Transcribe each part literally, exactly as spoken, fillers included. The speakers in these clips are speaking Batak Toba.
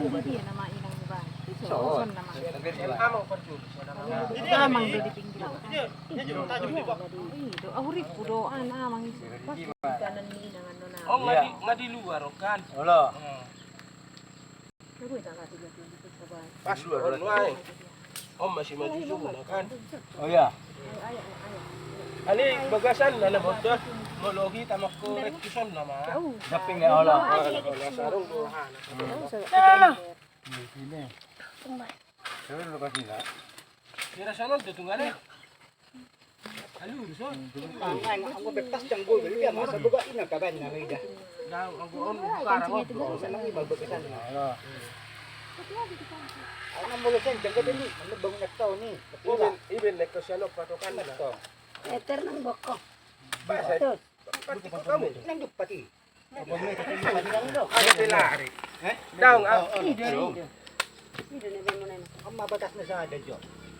Dia nama inang di bawah. Soson nama. Amang parjolo. Amang do di pinggir. Iya, iya, iya. Iya, do. Ahu ripu do, an amang isi. Pas di kanan ni inang anu na. Oh, nggak di, nggak di luar, kan? Olo. Hmm. Pas luar, luar. On masih maju juga, kan? Oh iya. Ani bagasan na na bocor, molo hita mangkorek tuson nama. Daping ya Allah. Sarung dua hana. Di sini. Terus lepas ni lah. Kira sana udah tunggal ya. Alu, so. Anggo betas janggo, jadi dia masa boga ina kaban na ida. Dau, anggo on buka ramo. Sana ni bagus sana. Ana molo sen janggo ni, ana bangun tau ni. Iben, iben lek kau sian on patokan na. Meter nang boko. Pas, eh. Pas, pas, kamu. Nang duk pati. Ada pelari. Daong, ah. Ida, ida. Ida na bangunan. Amma batasna sada jo.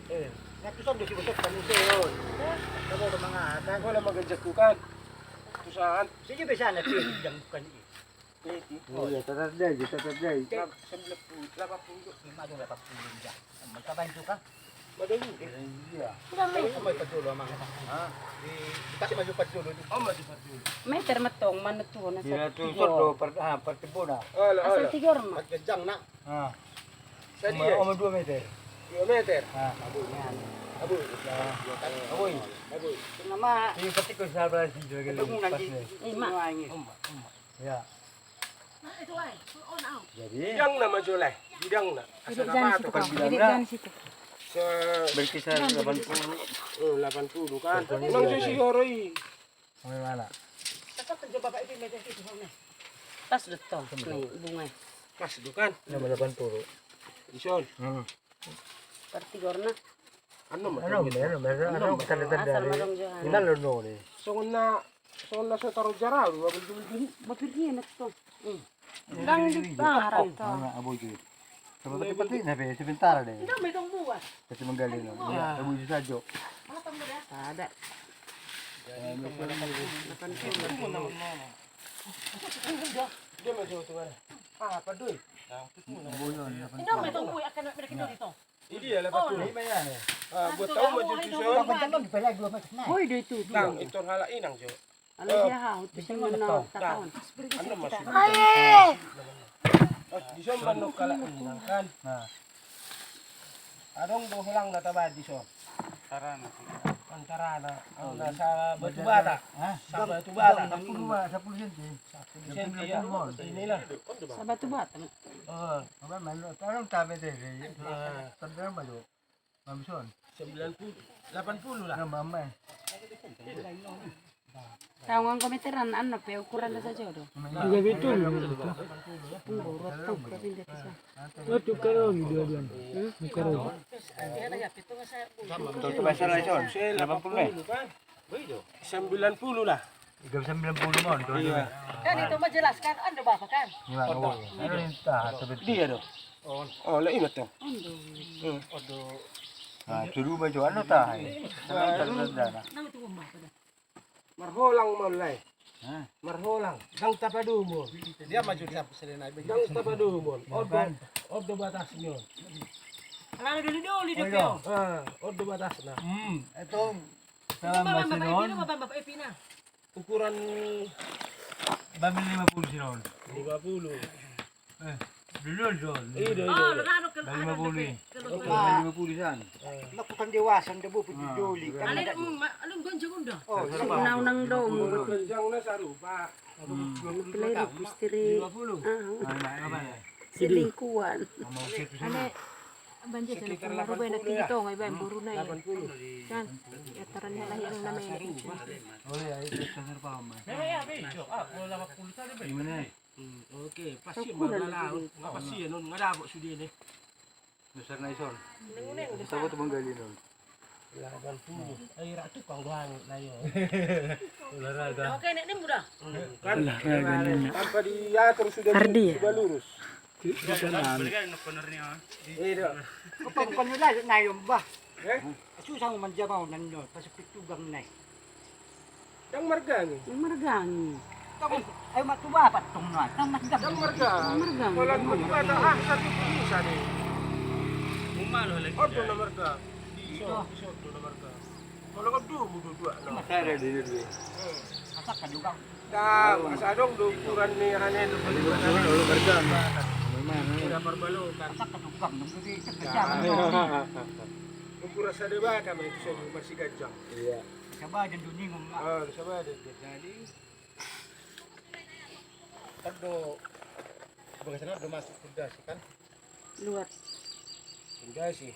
Eh, na tuson do si bosok kami seon. Kamu udah mengatakan. Bola maganjak bukan. Tusan. Sini biasa na tuh yang bukan ini. Iya, tetap dai, tetap dai. Sembilan puluh, delapan puluh. Lima ada delapan puluh ya. Mereka bantu kan? Madai. Iya. Sudah, Mei. Maju parjolo, Amang. Hah? Di, dikasih maju parjolo. Oh, maju parjolo. Meter metong, mana tuh, nasa tiga. Kira tuh, so, do, per, ah, pertimbun, ah. Asal tiga orang, Mak. Kejang, nak. Ah. Sadia. Oma, oma dua meter. Dua meter. Ah. Abu, ni, anu. Abu. Ah. Abu. Abu. Nama. Ini pasti kau salah sih, juga. Ketemu nanti. Eh, Mak. Oma, oma. Ya. Jadi bidang na ma jolo, bidang na. Asal na ma tu kan bidang na. Berkisar delapan puluh. Oh, delapan puluh kan. Emang tu si Horo i. Bagaimana? Pas do tong, bunga. Pas do kan. Nama delapan puluh. Ison. Hmm. Partigorna. Anu ma, anu ma, anu ma, anu ma, tanda-tanda. Asal ni. Ina lo no ni. Songon na, songon na so taro jarau, abang tu. Bapir dia na tong. Hmm. Dang di parang tong. Anu, abo itu. Sama peti-peti na be, sebentar deh. Ina ma tong buat. Peti manggali no. Iya, abo itu sajo. Ada. Dia ma jauh tu mana. Apa doi? Ina ma tong buat akan nak mereka jadi tong. Iya, lepas tu. Ini mana? Ah, buat tahu maju tu, Jon. Boi do itu. Nang, itu halak inang, Jo. Ala dia hau tu sing menol takon. Anu masuk. Di son manuk halak inang kan. Nah. Adong do holang na tabaen di son. Antarana. Antarana. Au na sa batu bata. Hah? Sa batu bata. Sapuluh, sapuluh senti. Sapuluh senti, ya. Inilah. Sa batu bata. Heeh. Apa, manuk, tolong tabe deh. Heeh. Sampai apa, Jo? Mamson. Sembilan puluh, delapan puluh lah. Ya, mama. Tahu nganggo meteran, anu pe ukuran da sajo do. Tiga betul. Punggu, rotong, tapi nggak bisa. Lo tukar lagi dua-duanya. Hmm? Tukar lagi. Tuh, tuh, pasal lagi, Son. Delapan puluh, eh? Sembilan puluh lah. Tiga sembilan puluh mon, tuh. Iya. Kan itu mah jelas kan, anda bapak kan? Iya, oh. Anu, entah, tapi dia do. Oh, lah, ingat tuh. Ando. Hmm. Aduh. Nah, itu dua baju anu tah. Nah, itu rumah pada. Marholang ma on, Lae. Hah? Marholang. Dang tapadomu on. Dia maju siap selena. Dang tapadomu on. Odo, odo batas ni on. Alana doli-doli dia. Ah, odo batasna. Hmm, itu. Salam bapak Epina. Ukuran. Babil lima puluh sinon. Lima puluh. Eh, dulu, Jon. Iya, iya, iya. Lima puluh. Lima puluh san. Lakukan dewasa, nda bu putih doli. Kan ada. Alun gonjong undo. Oh, nang nang dong. Gonjong na sarupa. Pelai istri. Lima puluh. Ah. Selingkuhan. Ane, banjir sekitar delapan puluh ya. Tongai baen boruna ya. Delapan puluh. Kan, ya, tarannya lah yang namanya. Oh iya, itu sekitar paham. Gimana? Hmm, oke, pasti. Apa sih, non, nggak ada apa sudah ini. Besar na ison. Kita buat menggali, non. Delapan puluh. Ayo, ratu kau doang, ayo. Olahraga. Oke, nek ini mudah. Kan? Olahraga, nek. Tanpa diatur sudah, Ardi, ya? Sudah lurus. Di, di kanan. Iya, dong. Kau bukan nilai, nah, yang bah. Eh? Susah mau manjamau, nando, pas itu bang naik. Yang margangi. Yang margangi. Tong, ayo mak tu bapak tong na, tong mak gam. Tong marga. Tong marga. Kalau mak tu bapak, ah, satu bisa deh. Umah lo lagi. Oh, tu na marga. Iso, iso tu na marga. Kalau kau dua, dua, dua, no. Ada di dua. Asak kan juga. Dah, masa dong do ukuran ni hane do. Ukuran do marga. Memang. Kira parbalokan. Asak kan juga, nunggu di kerja. Ukuran sada bata mah itu saya masih gajang. Iya. Coba dan dunia ngomong. Oh, coba deh. Jadi kan do bagasan do masuk pondasi kan? Luar. Pondasi.